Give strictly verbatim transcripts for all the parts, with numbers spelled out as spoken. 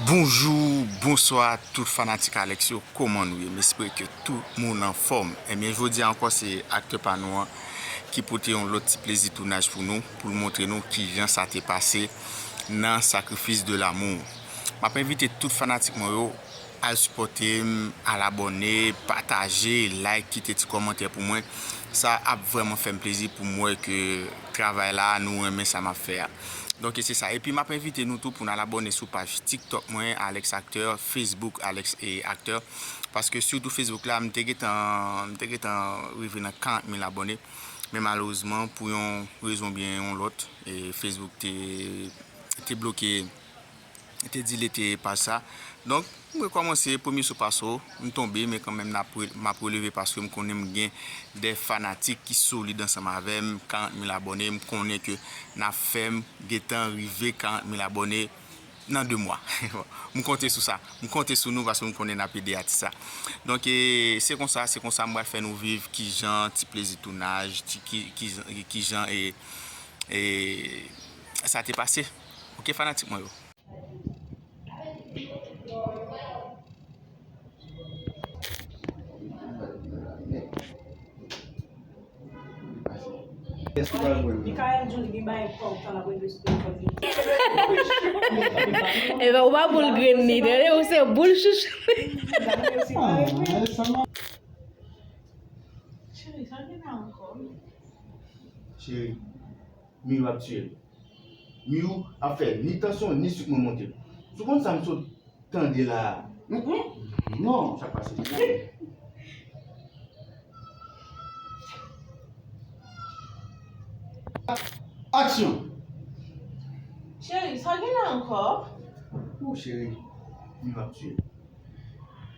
Bonjou, bonswa tout fanatik Alex yo, kòman nou ye? M espere ke tout moun anfòm. Ebyen, jodi a ankò, se aktè pa nou an ki pote yon lòt ti plezi tounaj pou nou, pou l montre nou kijan sa te pase nan Sacrifice de l'amour. M ap envite tout fanatik mwen yo al sipòte m, al abòne, pataje, like, kite ti kòmantè pou mwen. Sa ap vrèman fè m plezi pou m wè ke travay la, nou renmen sa m ap fè a. Donk, se sa. Epi, m ap envite nou tou pou n al abòne sou paj TikTok mwen, Alex Acteur, Facebook, Alex e Acteur. Paske sitou Facebook la, m te gentan, m te gentan rive nan karant mil abòne. Men malerezman, pou yon rezon byen yon lòt, e Facebook te, te bloke, te delete paj sa. Donk, m rekòmanse, premye so pa so, m tonbe, men kanmenm n ap re-, m ap releve paske m konnen m gen de fanatik ki solid ansanm avè m, karant mil abòne, m konnen ke n ap fè m gentan rive karant mil abòne nan de mwa. M konte sou sa. M konte sou nou paske m konnen n ap ede atis la. Donk, e, se konsa, se konsa m pral fè nou viv kijan ti plezi tounaj, ti, ki, kijan, kijan, e, e, sa te pase. Oke, fanatik mwen yo. Mikael Juli gen bagay pa ou tan la pou envesti nan kòd li. Ebyen, ou pa boul grenn li, tande, ou se boul chouchou. Cheri, sa gen la ankò? Cheri, Miyu ap tiye m. Miyu ap fè ni tansyon, ni sik mwen monte. Si w konn sa m sot tande la a. Mm, mm. Non, sa k pase? Aksyon! Cheri, sa gen la ankò? Ou cheri, Miyu ap tiye m.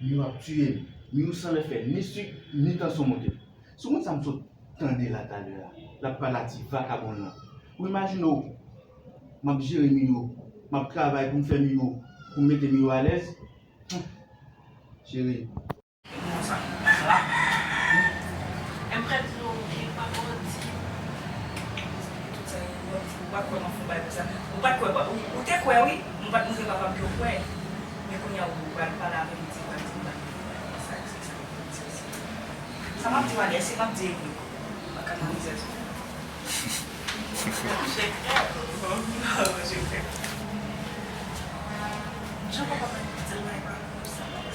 Miyu ap tiye m. Miyu sanlè fè ni sik, ni tansyon monte. Si w konn sa m sot tande la talè a, l ap pale a ti vakabon lan. Ou imajine w, m ap jere Miyu, m ap travay pou m fè Miyu, pou m mete Miyu alèz. Humm. Cheri. M prèt pou ou, pa pè di. Tout sa, ou pa t kwè m ap fè yon bagay konsa. Ou pa t kwè, ou, ou te kwè, wi, m pa t montre papa m ke w kwè. Men kounye a, ou pral pale avè m, ou di, ou pral di m bagay konsa, se sa, se sa. Sa m ap di w a, si m ap di egri, m pa ka nan mizè sou.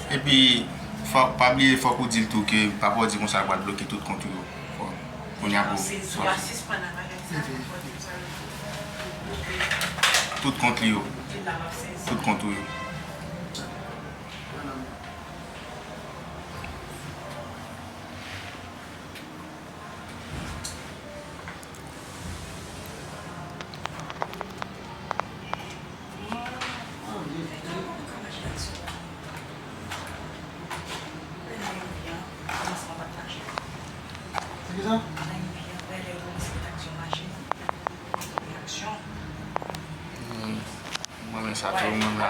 Epi, fò, pa bliye, fòk ou di l tou ke papa w di konsa l pral bloke tout kont ou yo. Fò, kounye a pou, fò. Tout kont li yo. Tout kont ou yo. Mwen renmen sa tou, mwen renmen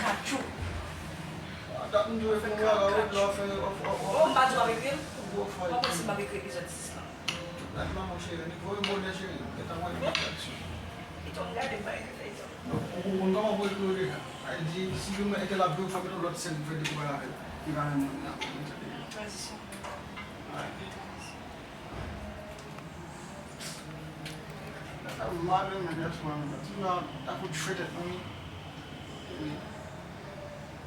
aksyon. Dat m di w fè yon bagay, w ap fè, w ap, w ap, w ap. Bon, m pa di w ap ekri l? Ou gwo fòy. Mwen panse m ap ekri epizòd sis lan. Dat manman cheri, li voye bonè cheri, gentan wè li mete aksyon. Pito m gade m pa ekri feyton. Donk, ou konprann kòman pou ekri yo deja. Sa vle di, si demen Etèl ap jwe, fòk gen yon lòt sèn pou fè dekouvri avè l. Li pa menm moun nan, pou mete deja. Tranzisyon. Wi. Sa mwen renmen gason an, ti la ta fout chwe tèt mwen wi. Wi.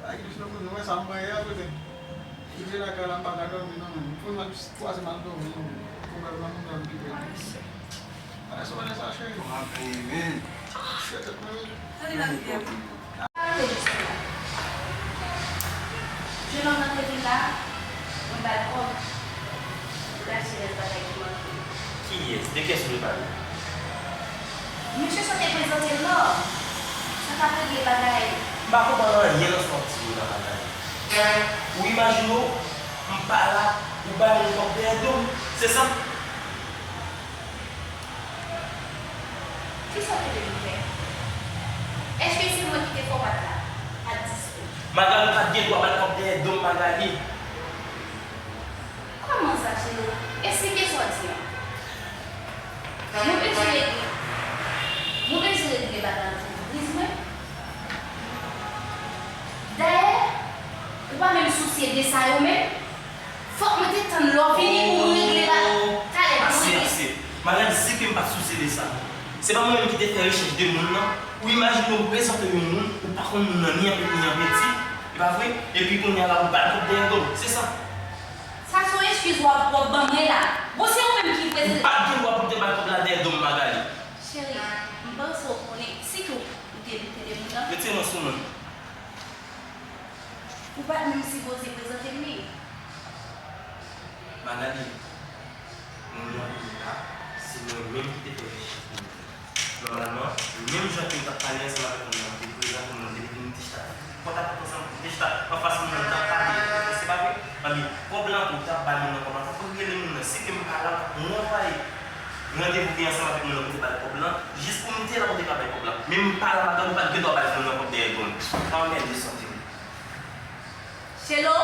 Ay, Kris, nou konnen, wè sa mwen ye a, kote. Kite lakay la, m pa ka dòmi non, men. Pou m al kwaze m al dòmi non, men. Pou m al nan moun dòmi pi bèl. Parèse, wè sa, cheri. Chwe tèt mwen wi. Jenòm nan te vin la, mwen ba l kòb pou l achte rès bagay ki manke. Kiyès? De kiyès ou te pale? Mesye sa te prezante l non. Sa t ap regle bagay. M pa konprann anyen nan sa w ap di yo la, Magali. Ou imajine w, m pa la, ou ba moun kòb dèyè do m, se sa? Kisa w te vle m fè? Èske se mwen ki te fè w pa t la, pa t dispo? Magali, ou pa t gen dwa ba l kòb dèyè do m, Magali. Kòman sa, cheri? Esplike sa w di a. Nou bezwen regle, nou bezwen regle bagay antrepriz mwen. sousye de sa yo menm? Fòk mwen te tann lè w vini pou m regle ba talè pou m regle. Ase, ase. Magali, se ke m pa t sousye de sa. Se pa mwen menm ki te fè rechèch de moun nan. Ou imajine w prezante yon moun, ou pa konn moun nan ni an peti ni an peti, e pa vre? Epi kounye a la ou ba l kout dèyè do m. Se sa. Sa se yon eskiz w ap, w ap ban mwen la. Bon, se ou menm ki prezante. Ou pa t gen dwa pou w te ba l kout la dèyè do m, Magali. Cheri, m panse w konnen si ke w te doute de moun nan. Retire men w sou mwen. Ou pa t menm sipoze prezante m li. Magali, moun nan vini la, se mwen menm ki te fè rechèch pou li. Nòmalman, menm jan ke m t ap pale ansanm avèk moun nan, m te prezante moun nan, depi m te chita, kò t ap ansanm, m te chita anfas moun nan, m t ap pale. Se pa vre? Anben, kòb la ankò, ou t ap bay moun nan kòb la, fòk mwen rele moun nan. Si ke m pa la, m t ap ranvwaye randevou gen ansanm avèk moun nan pou te ba l kòb la, jis pou m te la pou te ka bay kòb la. Men m pa la, madanm, ou pa t gen dwa bay moun nan kòb dèyè do m. Anmède, santi m. Shelo?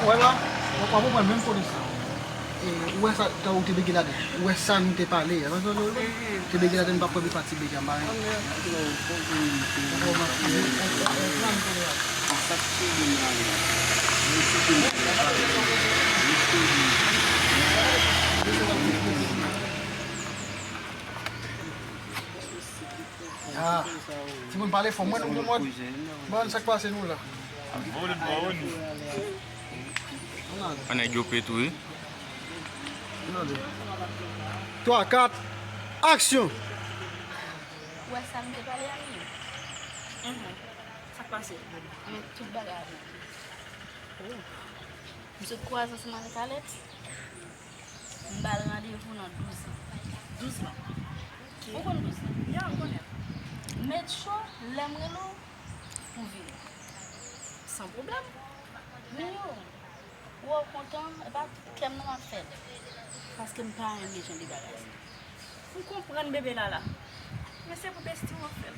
Wè la, w ap pran menm polis la. E, ou wè sa, tan ou te bege ladan. Ou wè sa nou te pale a. Ou te bege ladan, m pa kwè m pa ti bege anba. Ah, timoun pale fò, mwen, mwen, mwen, sa k pase nou la? An nèg yo pete wi. Twa, kat, aksyon! Ou wè sa m te pale a li? Mhm. Sa k pase? Men tout bagay avèk li. Oh. M sot kwaze ansanm avèk Alex. M ba l randevou nan douz lan. Douz lan? Ok. Ou konn douz lan? Ya, m konnen. Make sure, lè m rele w, ou vini. San pwoblèm. Miyou, wè w kontan, epa kè m nan m ap fè l. Paske m pa renmen jan de bagay sa. M konprann bebe Lala. Men se pou besti w ap fè l.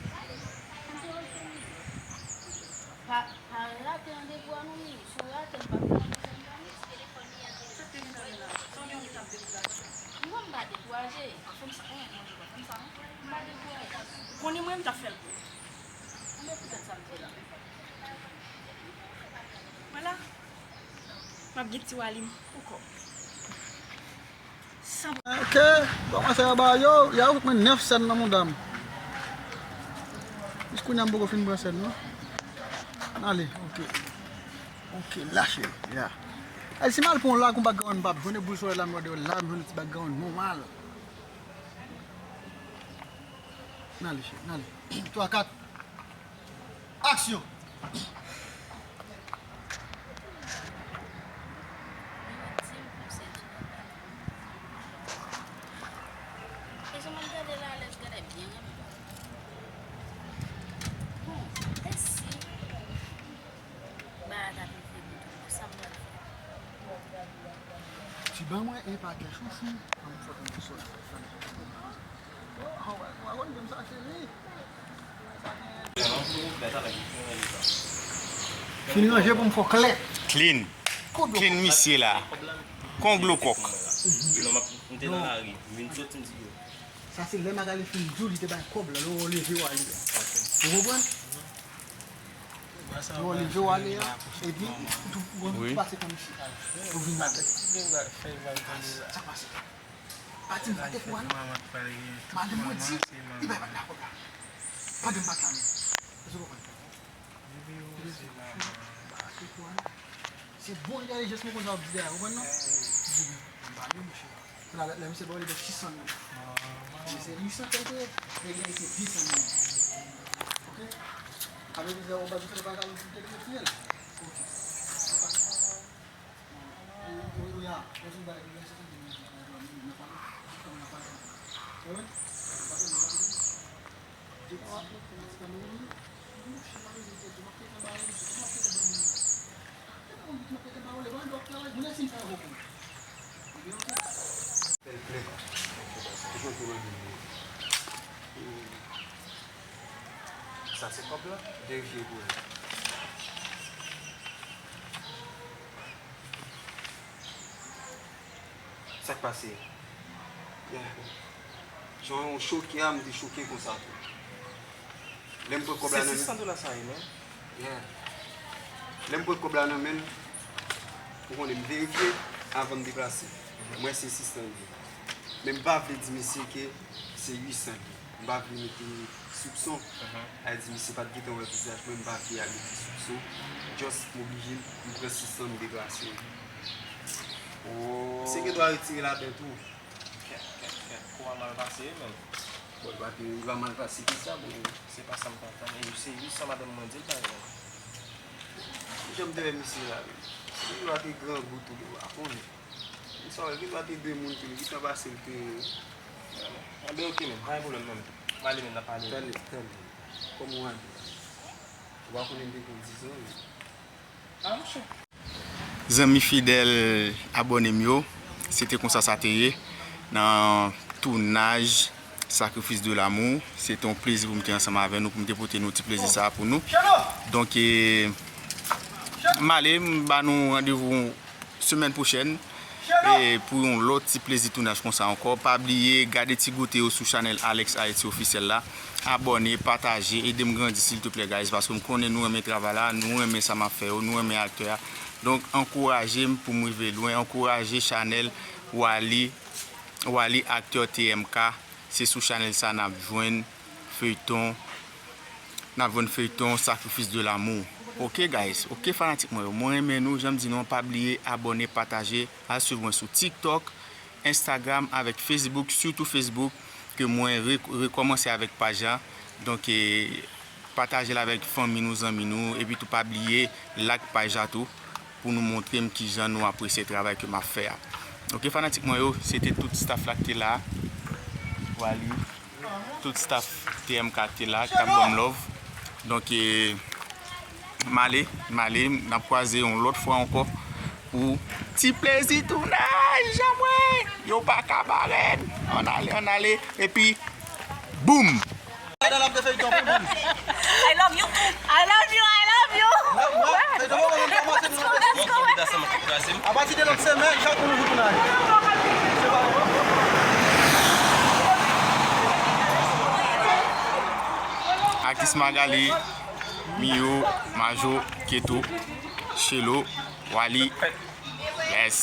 Pa, pa rate randevou a non, Miyou. Si w rate l, m p ap fè anyen. Sa k te gentan ye la? Sa w gen anvi t ap dekouraje? Non, m pa dekouraje. Fè m sa, fè m sa non. M pa dekouraje. Konnen mwen, m t ap fè l pou ou. Anben poutèt sa m di la. Vwala. M ap gen ti Walim pou kò. Ok, kòmanse anba yo, y a fout mwen nèf sèn nan mouda m. Jis kounye a m poko fin pran sèn non. Ale, ok. Ok, lache, ya. Ay, si m al pran yon lag, yon background m p ap jwenn, e boul solèy la m wè deyò la, m jwenn yon ti background nòmal. N ale, cheri, n ale. Twa, kat. Aksyon! Li di m pou se tou. E jan m ap gade la, Alex genlè byen renmen. Bon, e si bagay la rive pou tou, sa m pral fè? Ti ban mwen e pakè chouchou. An m fè konn sou la. Fin ranje pou m fè klè. Clean. Clean misye la. Kon glo kòk. Sa se lè Magali fin di w li te bay kòb la, lè w leve w ale a. Ou konprann? Lè w leve w ale a, epi ou tou, ou tou pase kòm isi. Ou vin la. Sa pase. Pati m pa te fou a non. Madanm mwen di, li bay pa t la kòb la. Pandan m pa t la menm. Èske w konprann? Li di, pa te fou a non. Se bon entèlijans mwen konn sa w ap di dèyè, ou konprann non? M pa menm monchè. Kounye a lè misye ba w li ba w sis san dola. Men se uit san kèlke, men li rete de san dola. Ok? Avèk misye ou pa di fè pa ka ou te fè fiyèl. Ok. Ou, ou, ou ya, lè fin bay, lè se fini, nan pale, nan pale. Ou wè? Nan pale, nan pale. Fè l plen. Sa se kòb la? Verifye pou mwen. Sa k pase? Yeah. Jan w choke a, m te choke konsa tou. Lè m pran kòb la nan men. Se sis san dola sa ye, non? Yeah. Lè m pran kòb la nan men l, ou konnen m verifye avan m deplase. M wè se sis san li ye. Men m pa vle di misye ke se uit san li ye. M pa vle mete soupson. A di misye pa t gentan wè vizaj mwen, m pa vle al mete soupson. Just m oblije, m pran sis san m deplase. Oh. Se gen dwa retire ladan tou. Kèt, kèt, kèt. Kou a mal pase, menm. Bon, li pa te, li pa mal pase ke sa, bon. Se pa sa m t ap tann. E se uit san madanm mwen di l bay mwen. Ki jan m te wè misye la, menm? Misye pa te grangou tou, li pa konnen. Sa wè, gen dwa te de moun tou, li gentan pase l te. Anben, oke, menm, pa gen pwoblèm, menm. M ale, menm, n ap pale. Tande, tande. Kòman w ale la? Ou pa konnen m te gen dizon, menm. Ah, monchè. Zanmi fidèl abòne m yo, se te konsa sa te ye nan tounaj Sacrifice de l'amour. Se te yon plezi pou m te ansanm avè nou, pou m te pote nou ti plezi sa a pou nou. Donk, e, m ale, m ba nou randevou semèn pwochèn, e, pou yon lòt ti plezi tounaj konsa ankò. Pa bliye, gade ti goute yo sou chanèl Alex Haïti Officiel la. Abòne, pataje, ede m grandi, silteplè, guys, paske m konnen nou renmen travay la, nou renmen sa m ap fè yo, nou renmen aktè a. Donk, ankouraje m pou m rive lwen, ankouraje chanèl Wally, Wally Acteur T M K. Se sou chanèl sa n ap jwenn feyton, n ap jwenn feyton Sacrifice de l'amour. Oke, guys, oke, fanatik mwen yo, mwen renmen nou, jan m di nou an, pa bliye abòne, pataje, al swiv mwen sou TikTok, Instagram avèk Facebook, sitou Facebook, ke mwen re-, rekòmanse avèk paj la. Donk, e, pataje l avèk fanmi nou, zanmi nou, epi tou pa bliye like paj la tou, pou nou montre m kijan nou apresye travay ke m ap fè a. Oke, fanatik mwen yo, se te tout staff la ki te la. Wally, tout staff T M K ki te la, k t ap ban m love. Donk, e, m ale, m ale, n ap kwaze yon lòt fwa ankò pou ti plezi tounaj an mwen. Yo pa ka bare n. Ann ale, ann ale, epi boum! I love you. I love you, I love you. Let's go, let's go. Apati de lòt semèn, chak moun jou tounaj. Akis Magali, Miyou, Majo, Keto, Chelo, Wally. Yes.